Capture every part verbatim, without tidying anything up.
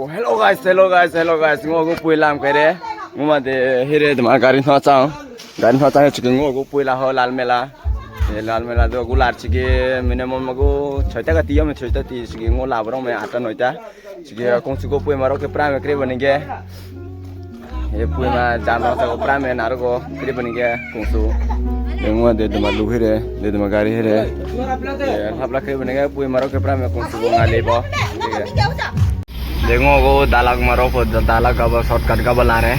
Hello guys, hello guys, hello guys. Ngo go pui lam kere. Nguma de hire dma gari no chang. Gari no chang chiki ngo go pui la ho Lal Mela. E Lal Mela do gular chiki minimum go chhoita ka tiyo me chhoita ti chiki ngo labrong me atta noita. Chiki kong chugo pui maro ke prame kre bani ge. E pui ma jam ro ta go prame naro go kre bani ge kong chu. Ngo de dma lu hire, de dma gari hire. E hapla kre bani ge pui maro ke prame kong chugo ngali bo. Dengo go dalak maro po dalak gaba shortcut gaba lare.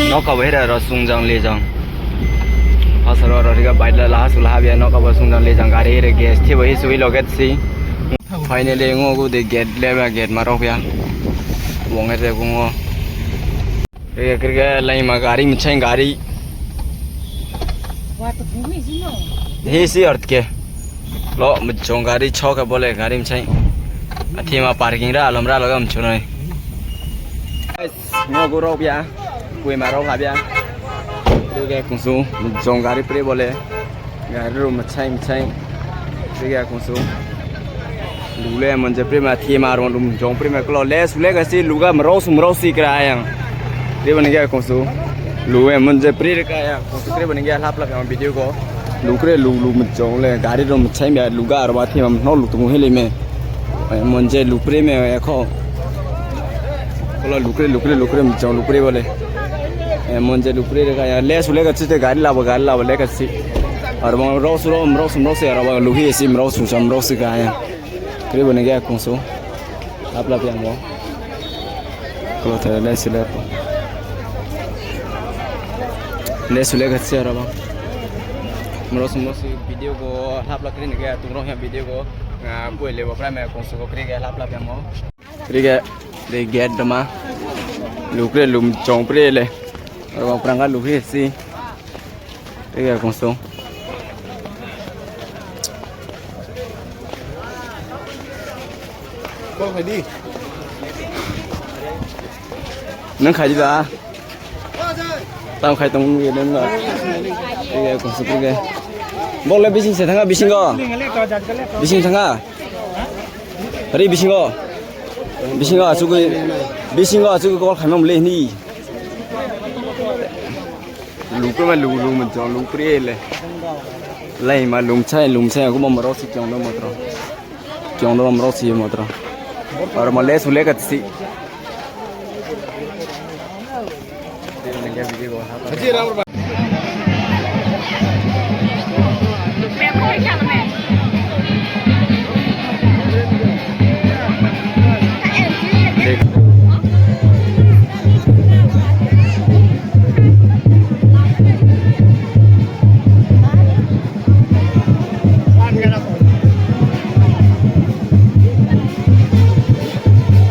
Nok kabo hira ro sungjang lejang. Asaro ro riga baidla la hasu la habia nok kabo sungjang lejang gari hira gas thibo hi sui loget si. Finally ngo go de gate leba gate maro ya. Wong ete go ngo. Riga kriga laima gari mchang gari. Hi si art ke. Lo mchong gari chok bole gari mchang. Athima parking ra alom ra lagam chunai. Ngo go rok ya. Kui ma rok habya. Riga kungsu mchong gari pre bole. Gari ro mchang mchang. Riga kungsu. Lule monje prima thima ron dum jong prima klo le sule ga si luga mrau sum mrau si kra yang. Deba ni ga kongsu. Lue monje pri ka yang kongsu kre bani ga lap lap yang video ko. Lukre lu lu mjong le gari rom chai me luga arwa thima no lu tu hili me. Monje lupre me ekho. Kolo lukre lukre lukre mjong lukre bole. Monje lupre ka yang le sule ga chite gari labo gari labo le ka si. Arwa rau su rau mrau sum mrau si arwa luhi si mrau sum sam mrau si ka yang. Kre bani ga kongsu. Lap lap yang mo. Kolo thai lai sile. Le sule ga se ro ba. Mros mros video go lap lap kri ne ga tung rong ya video go. Koi le ba pra me kong so kri ga lap lap yang mo. Kri ga de gate dama. Lukre lum chong pre le. Ro ba prang ga lukre si. Iya kongso. Nang khai di ba? Tang khai tong ye nang ba. Iya kongso ke. Bol le bising se thanga bising go. Bising thanga. Hari bising go. Bising go asuk. Bising go asuk call khai mam le ni. Lungkuma lung lung mun chong lung pri le. Lai ma lung chai lung chai aku mamro si kyong no motro. Kyong no mamro si motro. Ar ma le sule kat si.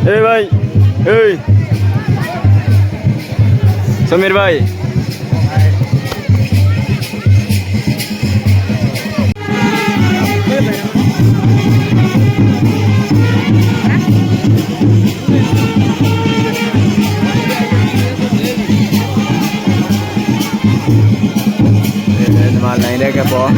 Hey bhai, hey. Samir bhai. Mal naina ke po.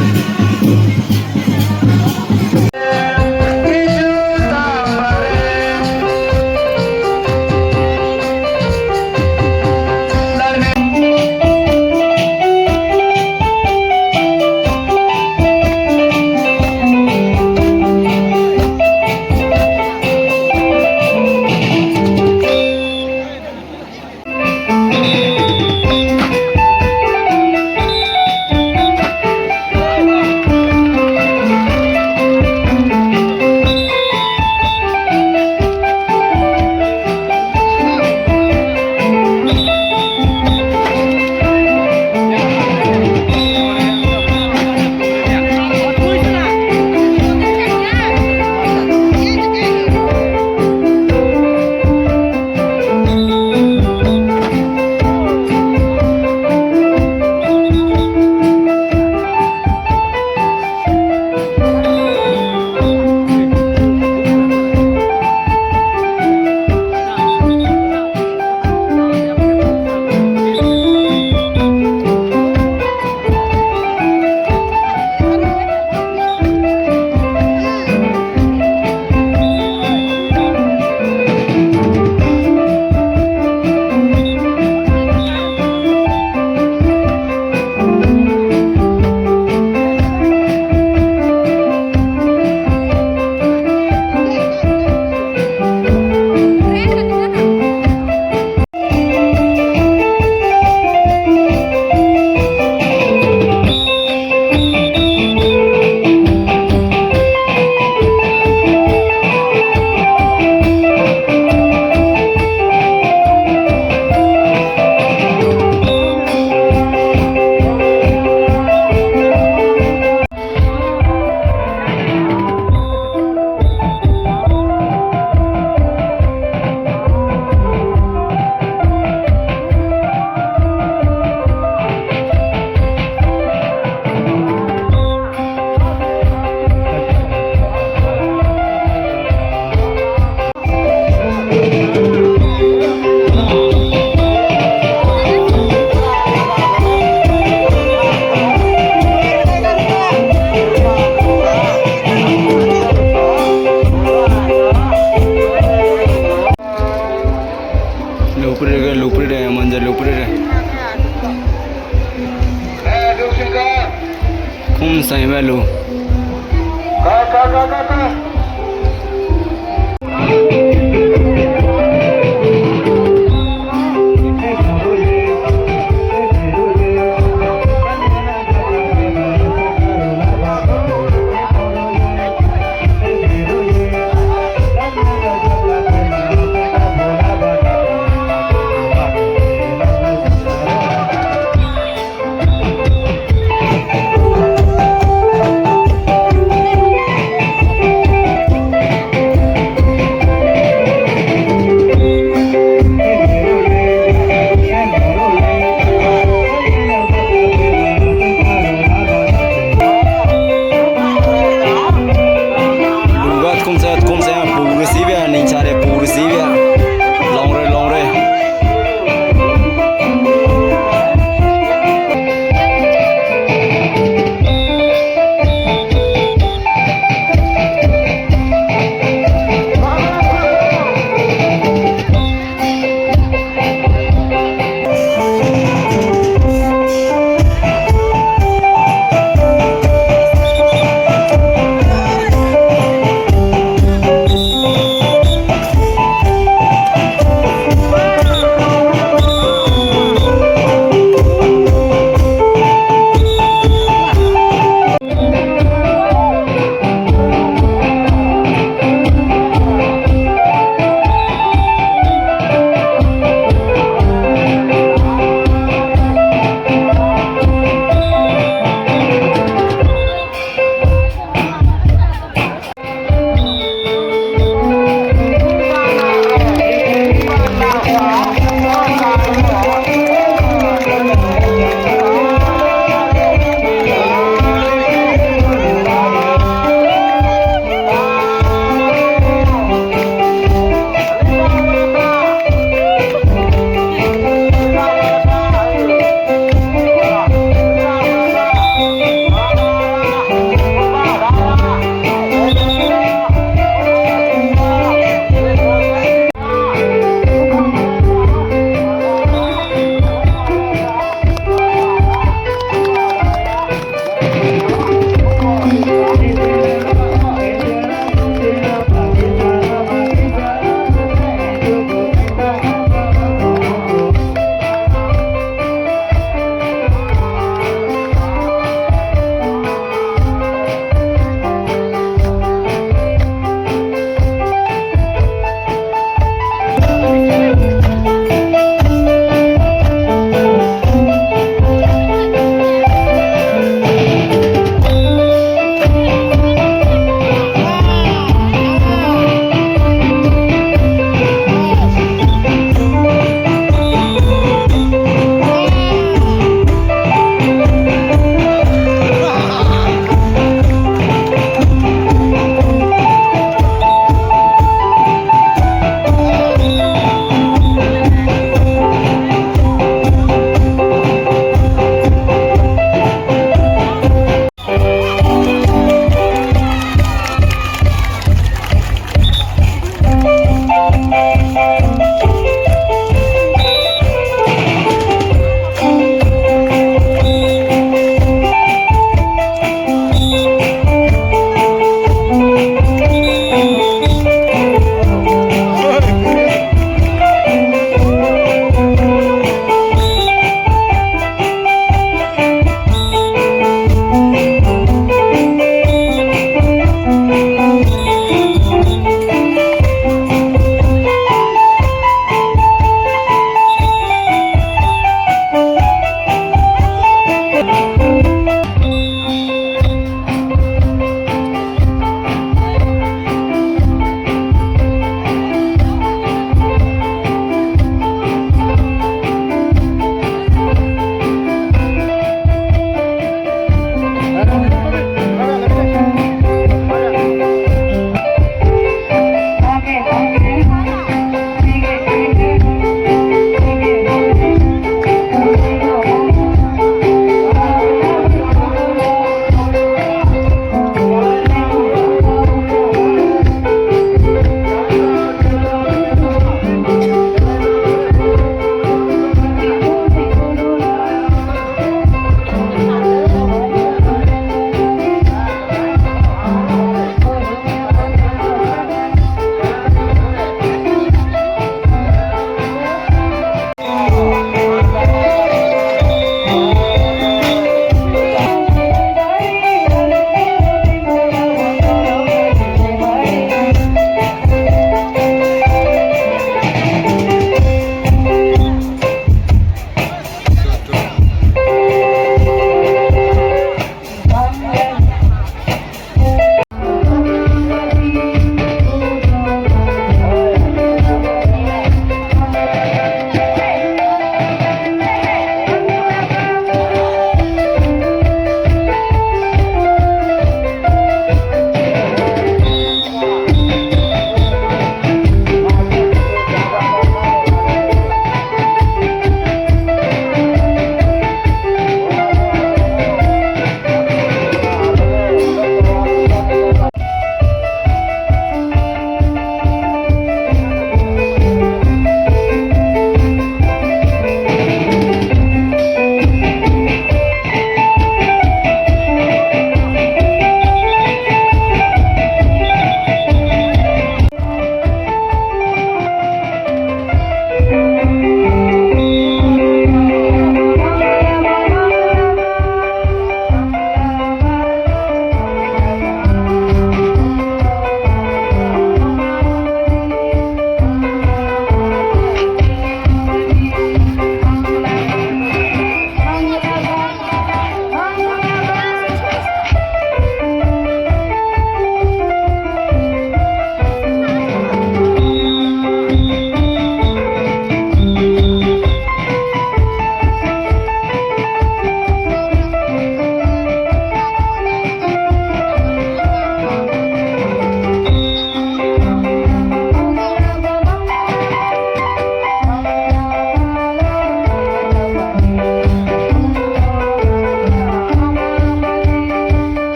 Lupri re, lupri re, manja lupri re. Khum sai malu.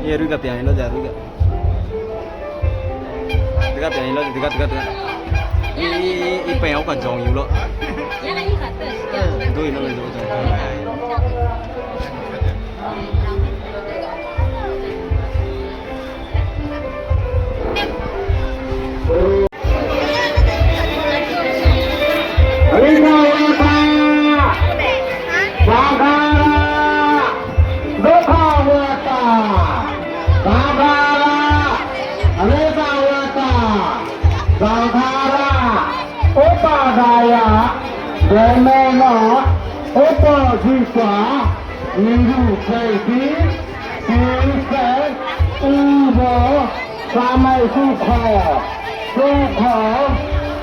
Ye rui ka piang lo ja rui ka. Tiga piang lo tiga tiga tiga. I i i i piang ka jong yu lo. Dui lo lo jong. Rika wata, sagara, dukha wata, sagara, rika wata, sagara, upadaya, demeno, upajita, nirupaiti, tirse, ubo, Samai sukha, sukha,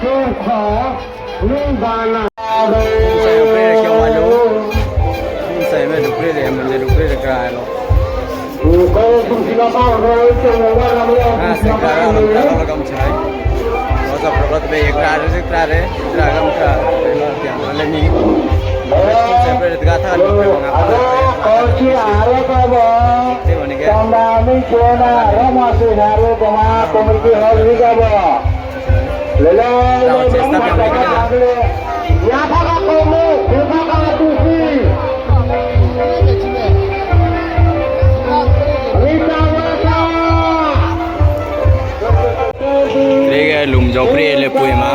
sukha, nibana. Sai me dupre de, mande dupre de kra lo. Ah, se kra lo, kra lo, kam chai. Wasa probat be kra re, kra re, kra kam kra. Lo tiang le ni. Sai me de ga tha ni. Aro kochi aro kabo. Tei boni khe. Tangda ni chena roma se naru toma komiti hol rigabo. Lele le chesta bang le khe. Nyapaka komu, kupaka tusi. Rita wata. Rega lum jopri ele puima.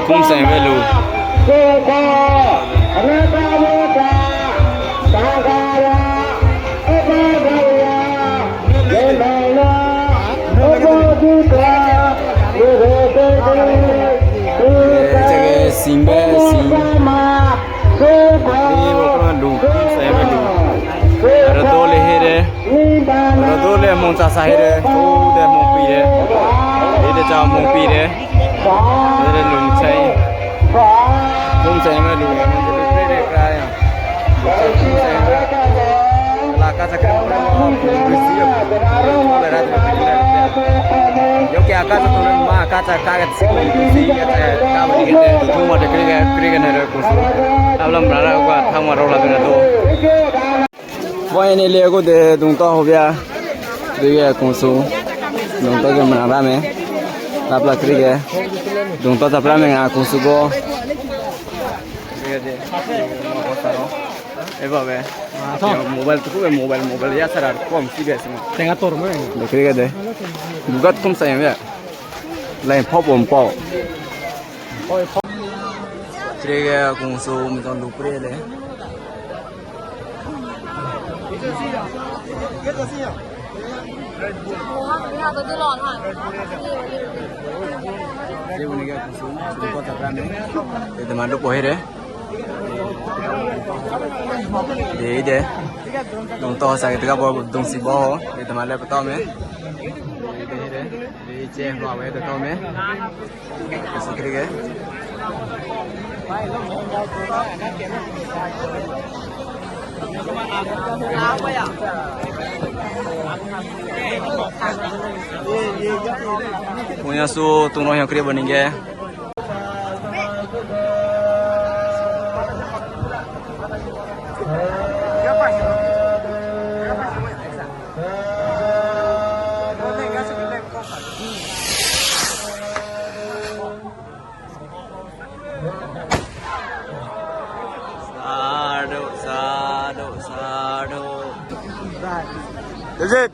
Kum sai velu. Simbe sim. Ibo kono lum sai velu. Aro dole here. Aro dole mung cha sai re. Dole mung pi re. Ide cha mung pi re. Ere lungchai. Lungchai ma lung. Laka chakra. Yoke akacha tole ma akacha kagat sikon kusi kata kabani kete tu thuma de kriga kriga nere kusu. Ablam rara ko thangma rola bena do. Boy ni le ko de dungto hobya. Kriga kusu. Dungto ke mana rame. Lapla kriga. Dungto tapra me nga kusu go. Eba be. Mobile tu be mobile mobile ya sara kom si be sima. Tenga tor mo. Kriga de. Bugat kom sayang ya. Lain pop om pop. Oi pop. Kriga kusu mi ton dupre le. Teboni khe kusum, kusum kota kani. Tei tongma duk bohire. Tei de. Tong to sa khe tega bo dong si bo. Tei tongma le tome. Tei de. Tei che hwa we tome. Kusum kiri khe. Punya su tungno yang kiri boning khe. Sadhu, sadhu, sadhu. Is it?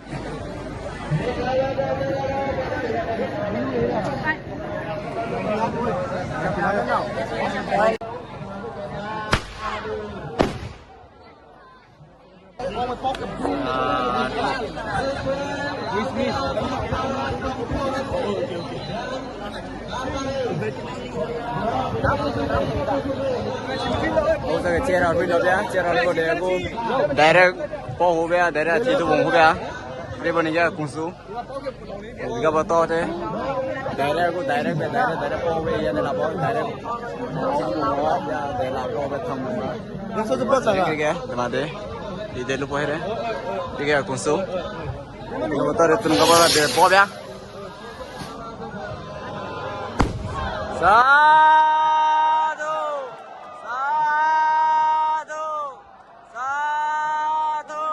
Direct po hubya, direct chitu bung hubya. Ribani ya kungsu. Gabo to te. Direct go, direct be, direct, direct po be, ya de la bo, direct. Ya de la bo be tham. Nasa tu pasa. Ke ke, de ma de. Di de lu po here. Di ke kunsu. Gabo to re tun gabo de po be. Sadhu, sadhu, sadhu.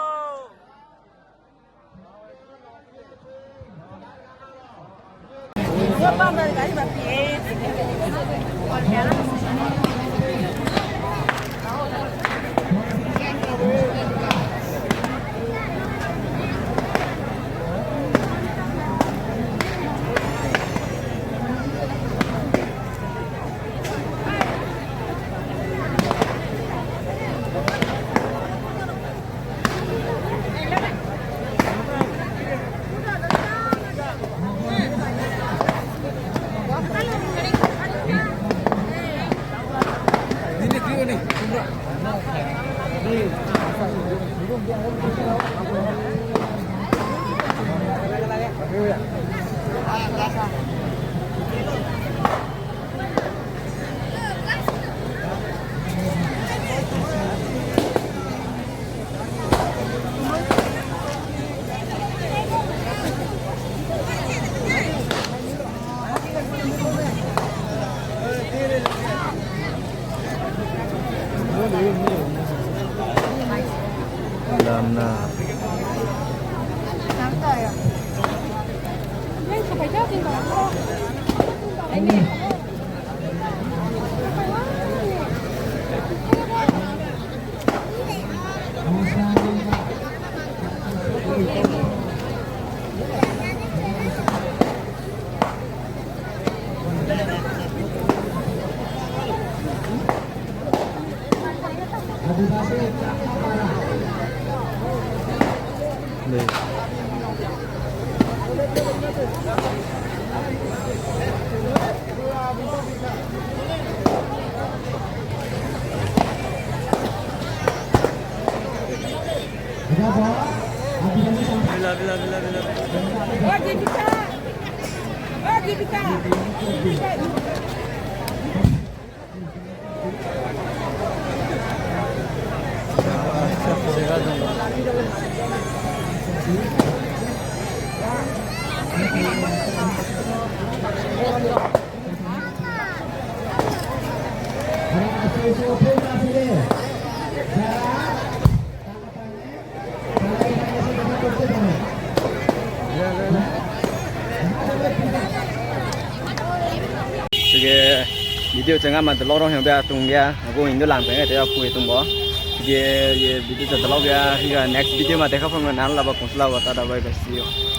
Lamna. Bila, bila, bila, bila. Sige, video changa ma dolok rok hingke tung ya, aku Hindu lang peng ya, pui tung bo. Sige, ye video cha dolok ya, higa next video ma dekha phang na laba kusla wa tada, bye bye, see you.